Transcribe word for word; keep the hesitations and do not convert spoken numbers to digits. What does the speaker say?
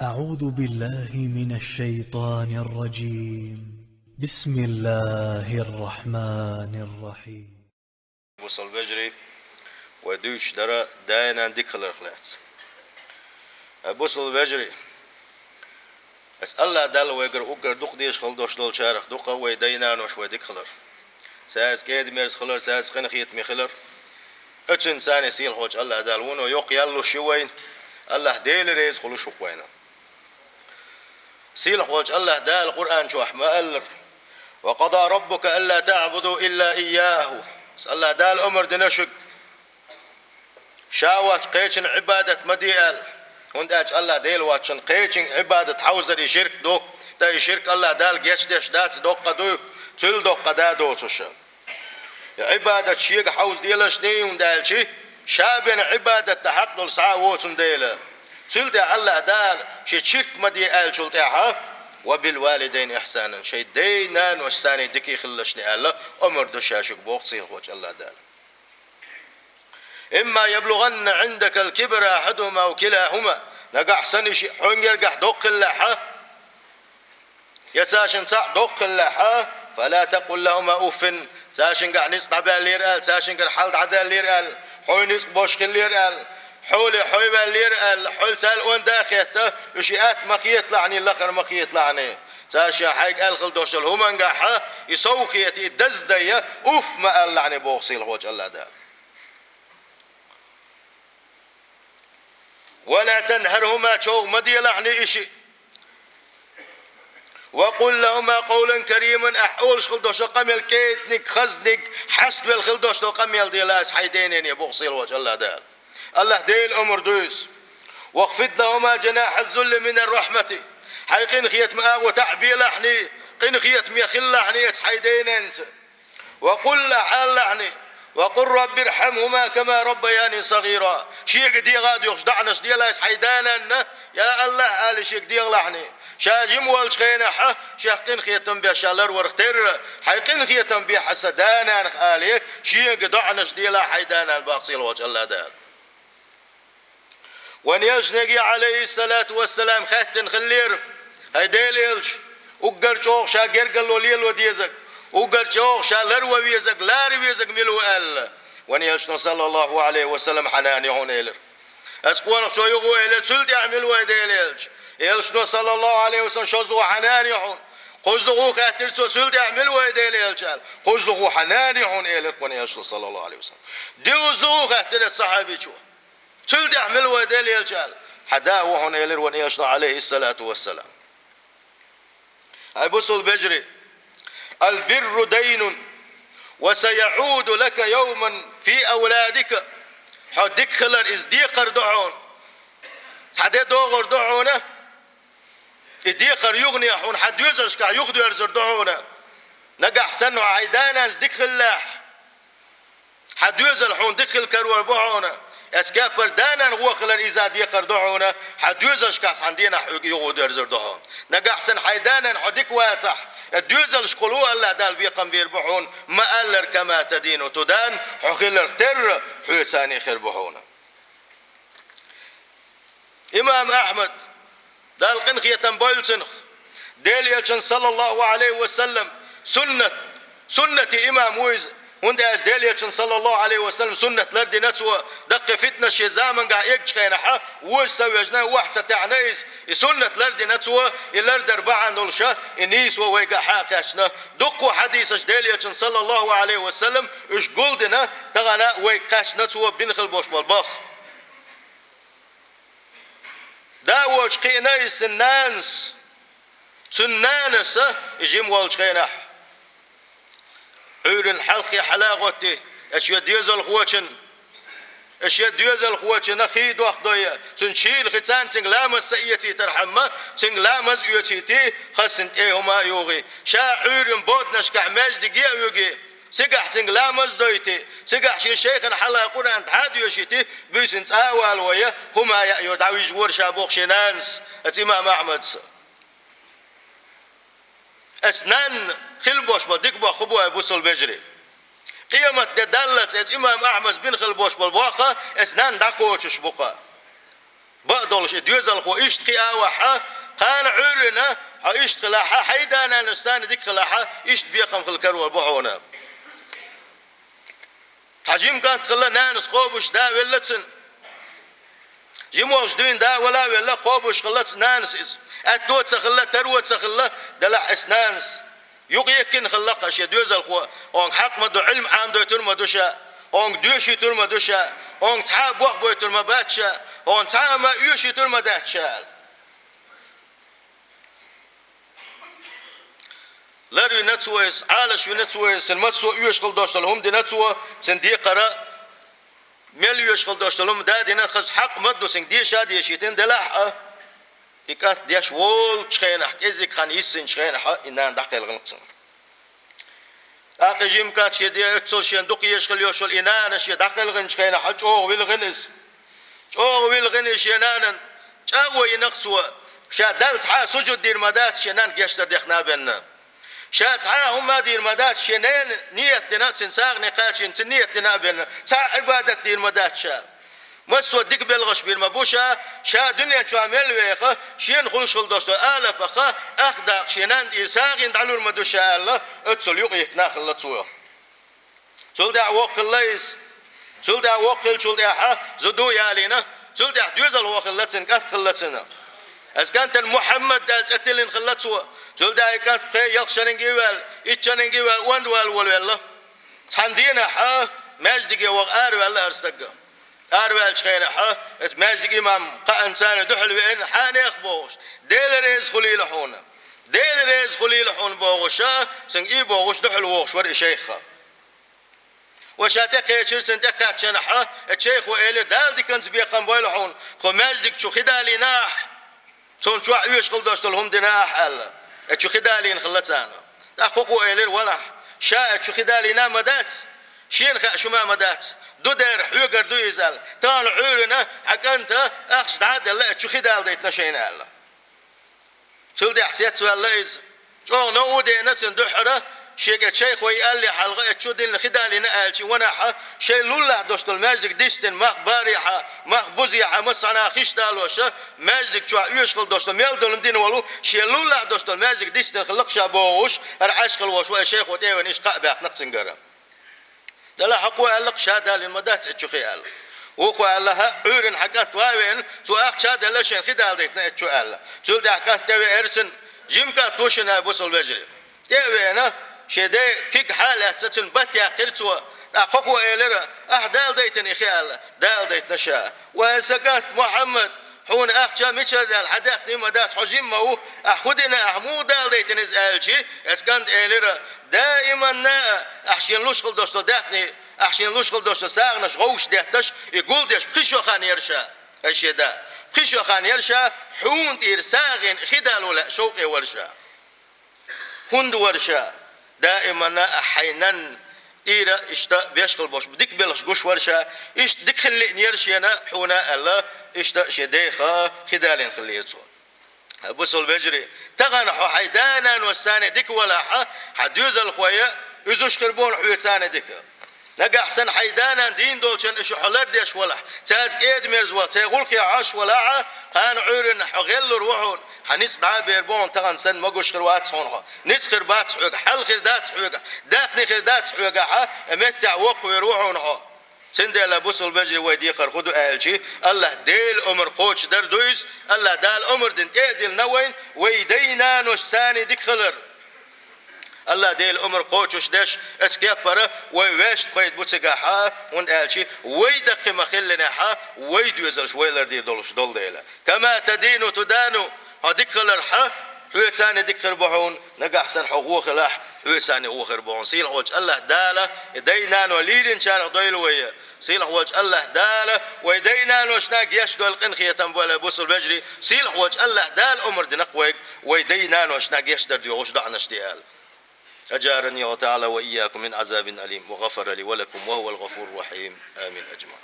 أعوذ بالله من الشيطان الرجيم. بسم الله الرحمن الرحيم. Бусалба вежарий, вай дуьйцуш дара дай-нана дика хиларх лаьцна. Ай бусалба вежарий, ас Аллахь Далла вайгара уггар дукха дезаш хила долуш долчарах ду-кх вай дай-нанош вай дика хилар. Цаьрца кӀеда-мерза хилар, цаьрца къинхетаме хилар. Оцуьнца царна сийлахьчу Аллахь Дала вуно йоккха ял луш ю вайна. Аллахь Дела реза хуьлуш ву-кх вайна. Сийлахьчу Аллахь Дала Къуръан чохь ма-аллара: «Ва къада раббука алла таъбуду илла ийяху». Аллахь Дала омра дина шуьга, Ша воцчу кхечун Ӏибадат ма де аьлла. ХӀунда аьлча Аллахь Дела воцчунна кхечун Ӏибадат хьовзар и ширк ду, ткъа и ширк Аллахь Дала гечдеш дац, доккха ду, цуьлла доккха да доцуш. И Ӏибадат шега хьовзаделаш дий, хӀунда аьлча ша бен Ӏибадат дан хьакъ долу схьа а воцун дела. Цуьнан тӀе Аллахь Дала шен ширк ма де аьллачул тӀаьхьа: «Ва бил валидайни ихсанан», шайн дай-нанош санна дика хилалаш де аьлла, омра ду ша шуьга боху сийлахьчу Аллахь Дала. «Имма яблугӀанна Ӏиндакал кибара ахьадухӀума ав килахӀума», нагахь санна и шиъ хьуьнгергахь доккха хиллехьа, я цаьршинна цхьаъ доккха хиллехьа, «фала такъул лахӀума уффин», цаьршингахь ницкъ дӀабаьллера аьлла, цаьршингара хьал дӀадаьллера аьлла, хьуна ницкъ беш хиллера аьлла, хьоле хьой ваьллера аьлла, хьол царна онда а хетта, уьш и атта ма хеталахьний, лахара ма хеталахьний. Цаьршинна хьайга аьлла хила долуш долу хӀумангахьа, и сов хета, и даздан я, уф ма алалахьний боху сийлахьчу Аллахь Дала. «Ва ла танхьархӀума», човха ма делахьний и шиъ. «Ва къул лахӀума къавлан кариман», ахь олуш хила долуш долу къамел кӀеданиг, хазниг, хьаставелла хила долуш долу къамел дела аса хьайн дай-наьне боху сийлахьчу Аллахь Дала. Аллахь Дела омра ду иза. «Вахфид лахӀума жанахьаз-зулли минар-рахьмати», хьайн къинхетаман агӀо таӀ белахьний, къинхетаме хилалахьний эца хьайн дай-ненца. «Ва къул», ахь алалахьний: «Ва къул раббирхьамхӀума кама раббаяни сагӀира». Шега дегӀа а дуьйхуш, доӀанаш делахь аса хьайн да-нанна, я Аллахь, ала шега дегӀалахьний. Ша жима волчу хенахьа, шех къинхетам беш ша ларварх терра, хьайн къинхетам бехьа сан да-нанах, ала шега доӀанаш делахь хьайн да-нанна боху сийлахьчу Аллахь Дала. Вайн элчане, Ӏалайхиссалату вассалам, хаьттина хиллера: «ХӀай Делан элча, уггар чӀогӀа ша гергарло лело дезарг, уггар чӀогӀа ша ларван везарг, лара везарг мила ву?» аьлла. Вайн элчано, саллаллаху Ӏалайхи ва саллам, Хьанан ю хьуна элира. Аса къонахчо юха элира: «Цул тӀаьхьа мила ву, хӀай Делан элча?» Элчано, саллаллаху Ӏалайхи ва саллам, шозлагӀа Хьанан ю хьуна. КхозлагӀа хаьттира цо: «Цул тӀаьхьа мила ву, хӀай Делан элча?» аьлла. «КхозлагӀа Хьанан ю хьуна», элира вайн элчано, саллаллаху Ӏалайхи ва саллам. ДиъазлагӀа хаьттира сахьабичо. «Цул тӀаьхьа мила ву, хӀай Делан элча?» аьлла. «Хьан да ву хьуна», элира вайн элчано, Ӏалайхиссалату вассалам. Ай бусалба вежарий, «Ал-бирру дайнун, ва саяӀуду лака явман фи авладика». Хьо дика хилар иза декхар ду хьуна. Цхьа де догӀур ду хьуна. И декхар юхане хьуна хьан доьзалшкахь юхадоьрзур ду хьуна. Нагахь санна хьо хьайн да-нанца дика хиллехь, хьан доьзал хьуна дика хила карор бу хьуна. Эцу кеппара да-нанна гӀо хилар иза декхар ду хьуна, хьан доьзалшкахь цхьана дийнахь хьоьга юхадоьрзур ду хьуна. Нагахь санна хьайн да-нанна хьо дика вацахь, я доьзалшкахула Аллахь Дала бекхам бийр бу хьуна, ма-аллара: «Кама тадину тудан», хьо хиларх терра, хьоьца а хир бу хьуна. Имам Ахьмад, Дала къинхетам бойла цунах, Делан элчан, саллаллаху Ӏалайхи ва саллам, суннат, суннати имам ву иза, хӀунда аьлча Делан элчан, саллаллаху Ӏалайхи ва саллам, суннат лардина цо, даккхий фитнаш шен заманга эгначу хенахьа, вожа ца вежна, охьа ца таьӀна иза, и суннат лардина цо, и лардар бахьана долуша, и нийсо вайга хьакхаьчна. Дуккха хьадисаш Делан элчан, саллаллаху Ӏалайхи ва саллам, уьш гулдина, тахана вайга кхаьчна цо бина хила болуш болу бах. Да воцуш кхиъна иза цуьнан нанас. Цуьнан нанас и жима волчу хенахь. Ӏуьйранна хьалххе хьала а гӀоттий, аш шен доьзалхочун, аш шен доьзалхочунна хи дохдой, цуьнан чийла хи царна цуьнга ламаз ца эцийтархьама, цуьнга ламаз оьцийти, хаза цуьнан тӀе хӀума а югӀий. Ша Ӏуьйранна боданашкахь маьждиге а вуьгий, цигахь цуьнга ламаз а дойтий, цигахь шен шайхана хьала Къуръан дӀа а доьшийти, буьйсанна цӀа а валавой, хӀума а яа йора дӀавижа вора ша боху шен нанас, аса имам Ахьмадса. Аса нанна хила болуш болу дика боху бу, ай бусалба вежарий. Къематде даллалц аса имам Ахьмадс бина хила болуш болу бохха, аса нанна дӀакхочуш бу-кха. Бакъдолуш и доьзалхо иштта кхиавахь, кхана Ӏуьйранна хьо иштта хилахь, хьайн да-нанас санна дика хилахь, иштта бекхам хила карор бу хьуна. Цхьа жима кӀант хилла, нанас кхобуш да велла цуьнан. Жима волуш дуьйна да вала а велла, кхобуш хилла цу нанас иза. Аьтто ца хилла, таро ца хилла, делахь эс нанас. Юкъ йихкина хилла-кх шен доьзалхо, хьуна хьакъ ма ду, Ӏилма Ӏамадойтур ма ду ша, хьуна доьшуьйтур ма ду ша, хьуна цхьа а бохбойтур ма бац ша, хьуна цхьа а ма оьшуьйтур ма дац ша аьлла. Лар вина цо иза, Ӏалаш вина цо иза, цуьнан массо а оьшуш хила долуш долу хӀума дина цо, цуьнан декхара мел оьшуш хила долуш долу хӀума да дина, хаза хьакъ ма ду, цуьнга деша а дешийтина делахь а. И кӀант деш волчу хенахь, кӀеззиг хан йиссинчу хенахь, и нана дӀакхелхина цунна. ТӀаккха и жима кӀант шен де оццул шена дукха езаш хила йолуш йолу и нана шен дӀакхелхинчу хенахь, чӀогӀа вилхина иза. ЧӀогӀа вилхина иза шен нанна, чӀагӀо йина-кх цо, ша Далла цхьа а сужуд дийр ма дац, шен нанна гечдар дехна а бенна. Ша цхьа а хӀума а дийр ма дац, шен ненан ният дина, цуьнан сагӀане кхачийна, цуьнан ният дина а бенна, цхьа а Ӏибадат дийр ма дац ша. Массо а дика белхаш бийр ма бу ша, ша дуьнен чохь мел веха, шена хуьлуш хила долуш долу алапах ах даккха шен нанна тӀера сагӀина дӀалур ма ду ша аьлла, оццул юкъ йиттина хилла цо. Цул тӀаьхьа воккха хилла иза. Цул тӀаьхьа воккха хиллачул тӀаьхьа зуда ялийна, цул тӀаьхьа доьзалхо хилла цуьнан, кӀант хилла цуьнан. Оцу кӀантана Мухьаммад аьлла цӀе тиллина хилла цо. Цул тӀаьхьа и кӀант пхи-ялх шерниг а ваьлла, итт шерниг а ваьлла, онда вала волавелла. Цхьана дийнахь маьждиге ваха араваьлла хӀара стаг. Араваьллачу хенахь, оцу маьждиган имам кхаанна царна дуьхьал веана, хьанех бохуш, Дела реза хуьлийла хьуна. Дела реза хуьлийла хьуна бохуш, цуьнга и бохуш дуьхьал вогӀуш вара и шайх. Ва ша тӀекхечира, цунна тӀекхаьччанахь, оцу шайхо элира, Дала диканца бекхам бойла хьуна, тхо маьждиг чу хи далийнахь. Цунна чохь оьшуш хила долуш долу хӀума дина ахь аьлла, оцу чу хи далийна хилла царна. ТӀаккха кхо-кхо элира, валахь, ша оцу чу хи далийна а ма дац, шена хаа шу ма ма дац, ду дера, хьоьгара ду иза аьлла. Тахана Ӏуьйранна хьан кӀанта ахча дӀа а делла, оцу чу хи даладайтина шайна аьлла. Цул тӀаьхьа сецваьлла иза. ЧӀогӀа новкъа а деана цунна дуьххьара, шега шайхо и аьлле хьалха, оцу чу дина хи далийна аьлча, ванахь, шайн лулахь долуш долу маьждиг дистина, мах барехьа, мах бузехьа, массанхьа хиш далоша, маьждиг чохь оьшуш хила долуш долу мел долу дина волу, шен лулахь долуш долу маьждиг дистина хилла-кх ша бохуш, хӀара Ӏаш хила волуш вай шайхо тӀе а веана, иштта кхаъ баьхна-кх цуьнгара. Делахь хӀокхо аьлла-кх, ша далийна ма дац оцу чу хи аьлла. Вукхо аьлла, хӀаъ, Ӏуьйранна хьан кӀант ван а веана, цо ахча а делла шена хи даладайтина оцу чу аьлла. Цул тӀаьхьа кӀант тӀевеара цуьнан, жима кӀант ву шуна, бусалба вежарий. ТӀе а веана, шен ден куьг хьа а лаьцна, цуьнан бат яьккхира цо. ТӀаккха кхо-кхо элира, ахь даладайтина и хи аьлла, даладайтина ша. Ва хӀай сан кӀант Мухьаммад, хьуна ахча мичара даьлла, хьан даьхни ма дац, хьо жима ма ву, ахь хӀун дина, ахь муха даладайтина иза аьлча, оцу кӀанта элира, даиманна а ахь шена луш хила долуш долу даьхни, ахь шена луш хила долуш долу сагӀанаш гӀовш детташ, и гулдеш пхи шо хан яра ша, ай шен да. Пхи шо хан яра ша, хьуна тӀера сагӀина хи дало лаьа шовкъе вара ша. ХӀунда вара ша? Даиманна а хьайн нанна тӀера иштта беш хила болуш, дика белхаш гуш вара ша, иштта дика хила лиъна яра шена хьуна аьлла, иштта шен деха хи далийна хиллера цо. Бусалба вежарий, тахана хьо хьайн да-нанош санна дика валахь, хьан доьзалхой а уьзуш хир бу хьуна хьоьца санна дика. Нагахь санна хьайн да-нана дийна долчун уьш хьо лардеш валахь, цаьрца кӀеда-мерза валахь, церан гӀуллакхе Ӏаш валахь, кхана Ӏуьйранна хьо гӀеллур ву хьуна, хьан ницкъ дӀа а бер бу хьуна, тахана санна могуш хир вац хьуна хьо. Ницкъ хир бац хьоьгахь, хьал хир дац хьоьгахь, даьхни хир дац хьоьгахь, и меттехь воккхавер ву хьуна хьо. Цундела, бусалба вежарий, вай декхар хӀун ду аьлча, АллахӀ Делан омра кхочушдар ду иза, АллахӀ Дала омра дина тӀе а диллина вайна, вай дай-нанош санна дика хилар. АллахӀ Делан омра кхочушдеш, оцу кеппара вай ваьшна пайда бу цигахь, хӀунда аьлча вай даккхий ма-хиллинехь, вай доьзалш вай лардийр долуш долу дела. «Кама тадину тудану», хьо дика хилархьа, хьоьца санна дика хир бу хьуна, нагахь санна хьо вон хилахь, хьоьца санна вон хир бу хьуна. Сийлахь волчу АллахӀ Дала и дай-нано лийринчарах дойла вай. Сийлахь волчу АллахӀ Дала вай дай-наношна гечдойла, къинхетам бойла, бусалба вежарий. Сийлахь волчу АллахӀ Дала омра дина-кх вайга, вай дай-наношна гечдар доьхуш доӀанаш де аьлла. أجارني الله تعالى وإياكم من عذاب أليم وغفر لي ولكم وهو الغفور الرحيم. آمين أجمعين.